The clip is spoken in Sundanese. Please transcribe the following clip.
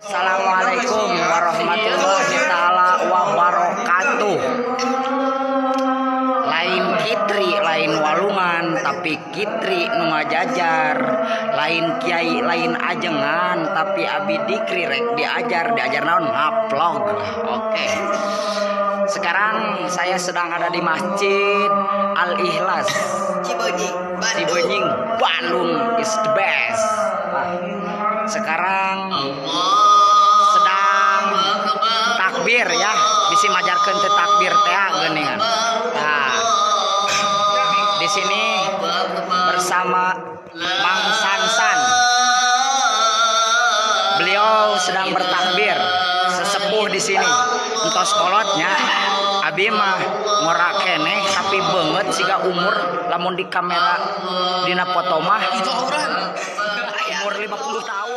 Assalamualaikum warahmatullahi taala wabarakatuh. Lain kitri, lain walungan, tapi kitri nu ngajajar. Lain kiai, lain ajengan, tapi abi dikri rek diajar. Diajar naon? Ngavlog. Oke. Sekarang saya sedang ada di Masjid Al Ikhlas Cibeunying, Bandung. Cibeunying, Bandung is the best. Nah, sekarang sedang takbir ya, bisi majarkeun teu takbir teh geuningan. Nah, di sini bersama Mang Sansan. Beliau sedang bertakbir, sesepuh di sini. Entos kolotnya, abi mah ngora keneh, tapi banget siga umur lamun di kamera dina foto mah Itu auran. Umur 50 tahun.